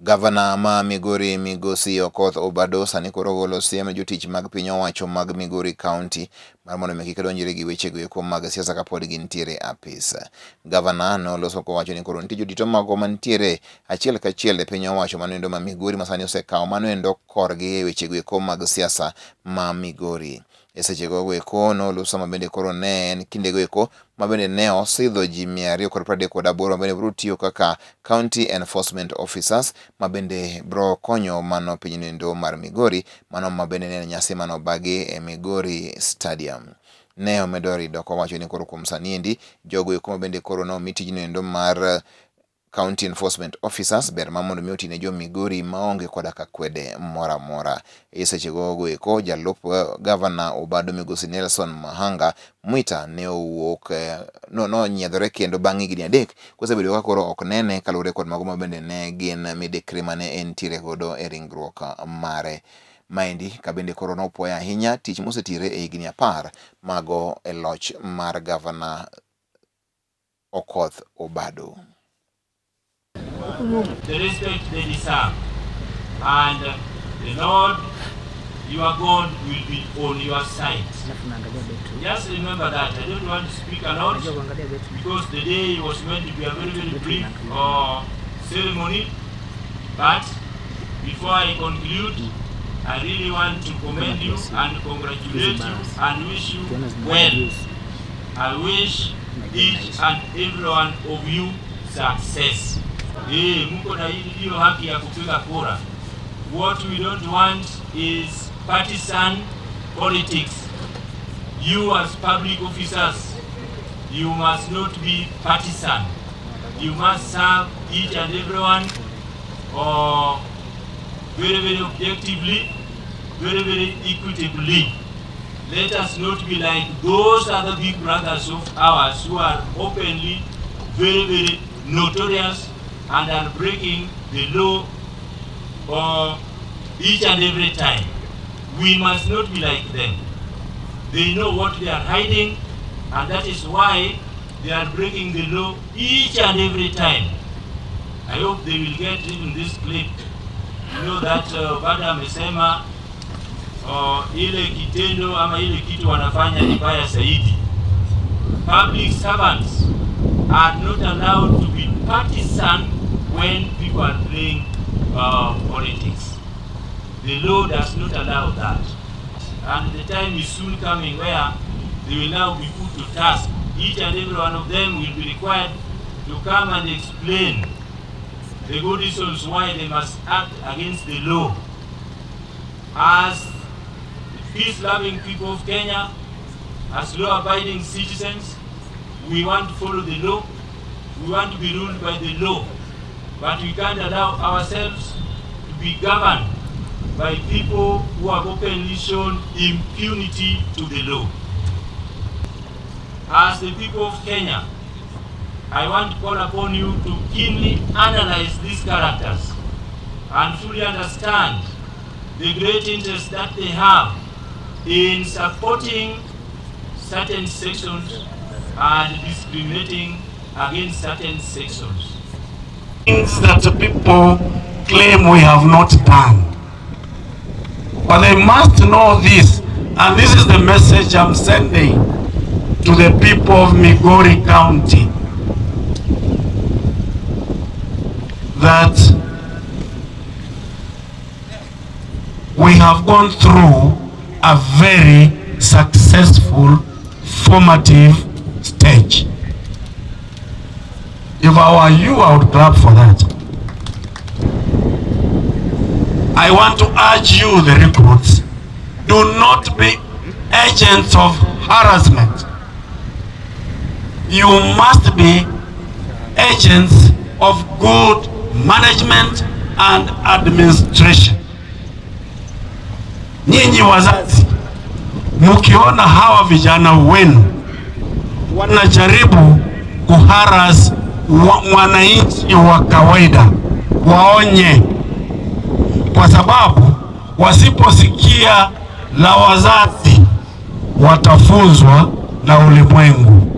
Gavana ma Migori Migosi Okoth Obado sani koro golo siem ne jotich mag piny owacho mag Migori County mar mondo mi kik donjre gi weche go eko mag siasa kapod gintiere apis. Gavana noloso kowacho ni koro nitie jodito mago mantiere achiel kachiel e piny owacho mano endo ma Migori ma sani osekawo mano endo korgi e weche go eko mag siasa ma Migori. E seche gogo eko noloso ma bende koro ne en kindego eko ma bende ne osidho ji 238 ma bende biro tiyo kaka County Enforcement Officers ma bende biro konyo mano piny endo mar Migori, mano ma bende ne en nyasi mane obagi e Migori Stadium. Ne omedo rido kowacho ni koro kuom sani endi jogo eko ma bende koro nomi tijno endo mar County Enforcement Officers ber ma mondo mi oti ne jo Migori maonge koda ka kwede moro amora. E seche gogo eko jalup gavana Obado Migosi Nelson Mahanga Mwita ne owuok nonyiedhore kendo bang' higni 3 kosebedo ka koro ok nene kaluwore kod mago ma bende ne gin midekre mane entiere godo e ringruok mare. Maendi ka bende koro nopuoyo ahinya tich mosetire e higni 10 mago e loch mar gavana Okoth Obado. The respect they deserve, and the Lord your God will be on your side. Just remember that. I don't want to speak a lot because the day was meant to be a very, very brief ceremony. But before I conclude, I really want to commend you and congratulate you and wish you well. I wish each and every one of you success. Mko na hiyo haki ya kupiga kura. What we don't want is partisan politics. You as public officers, you must not be partisan. You must serve each and everyone very, very objectively, very, very equitably. Let us not be like those other big brothers of ours who are openly very, very notorious and are breaking the law each and every time. We must not be like them. They know what they are hiding, and that is why they are breaking the law each and every time. I hope they will get even this clip. You know that Bada amesema ile kitendo ama ile kitu wanafanya ni baya zaidi. Public servants are not allowed to be partisan when people are playing politics. The law does not allow that. And the time is soon coming where they will now be put to task. Each and every one of them will be required to come and explain the good reasons why they must act against the law. As peace-loving people of Kenya, as law-abiding citizens, we want to follow the law. We want to be ruled by the law. But we can't allow ourselves to be governed by people who have openly shown impunity to the law. As the people of Kenya, I want to call upon you to keenly analyze these characters and fully understand the great interest that they have in supporting certain sections and discriminating against certain sections. Things that people claim we have not done. But they must know this, and this is the message I'm sending to the people of Migori County, that we have gone through a very successful formative stage. If I were you, I would clap for that. I want to urge you, the recruits, do not be agents of harassment. You must be agents of good management and administration. Nyinyi wazazi, mkiona hawa vijana wenu wanajaribu kuharas mwananchi wa kawaida, waonye, kwa sababu wasiposikia la wazazi watafunzwa na ulimwengu.